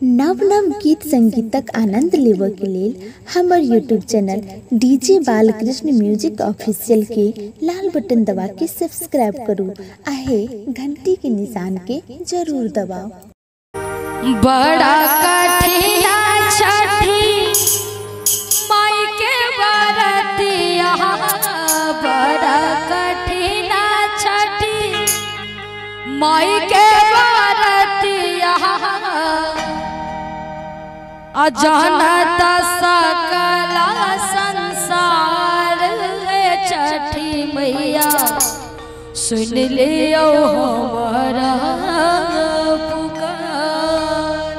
नव नव गीत संगीतक आनंद लेबऽ के लेल हमर YouTube channel DJ Balkrishna music official के लाल बटन दबा के सब्सक्राइब करू आ हे घंटी के निशान के जरूर दबाओ। बड़ा कठिन छठी माई के बरतिया, बड़ा कठिन छठी माई के बरतिया, अजानत सकला संसार छठी मैया, सुन लियो हमारा पुकार।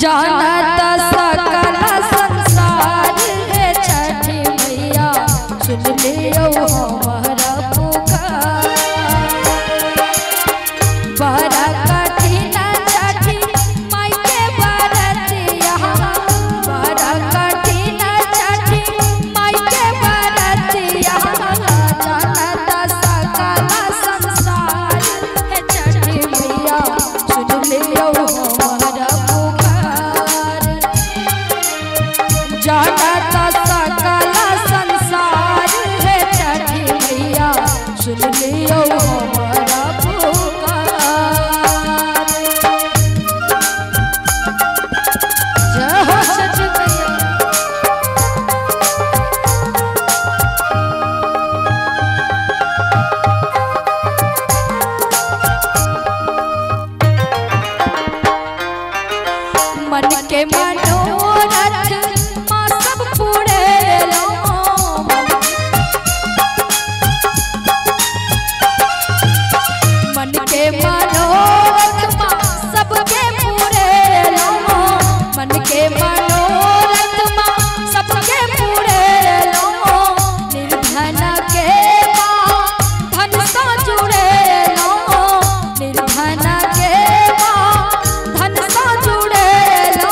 जानत सकला संसार छठी मैया, सुन लियो हमारा पुकार। बड़ा कठिन छठी माई के बरतिया, बड़ा कठिन छठी माई के बरतिया, जानत सकला संसार छठी मैया, सुन लियो हमारा पुकार। जानत सकला संसार छठी मैया, सुन लियो हमारा पुकार। जय हो छठी मैया। मन के मनोरथ माँ सब पूरे लो, मन के मनोरथ माँ सबके पूरे लो, मन के मनोरथ माँ सबके पूरे लो। निर्धन के माँ धन सा जुड़े लो, निर्धन के माँ धन सा जुड़े लो।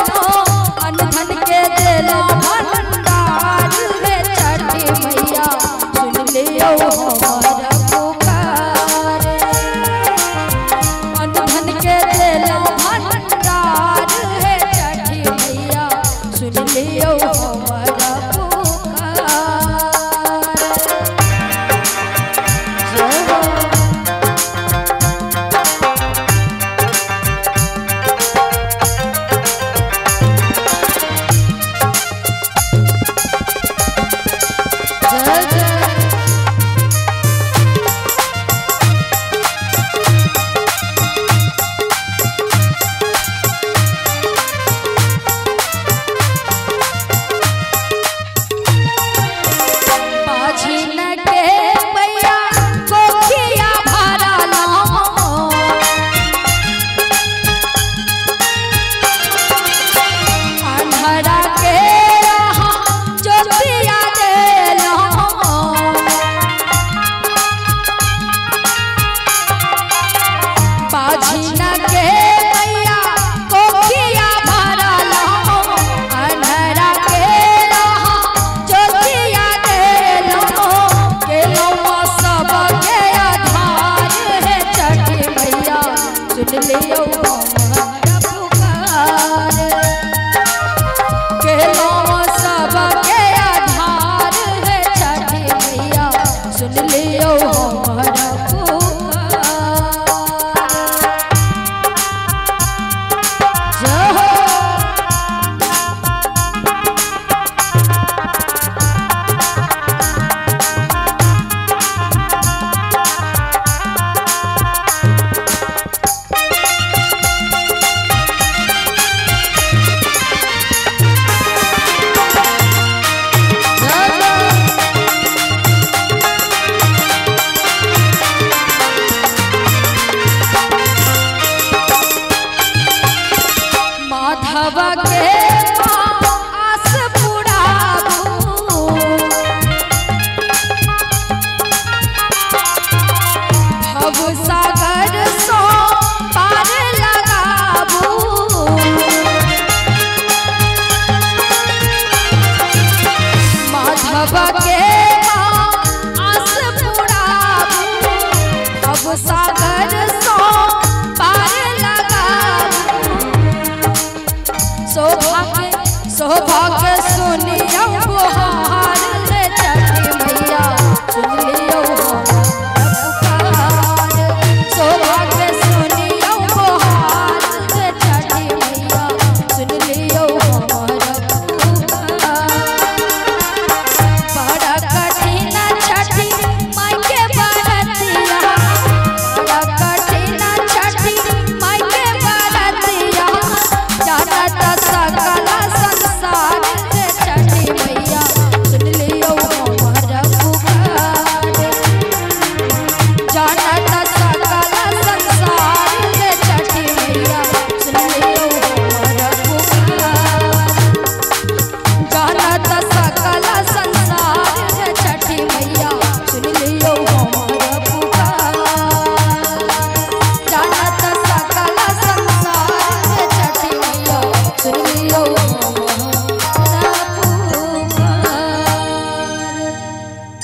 सुन लियो।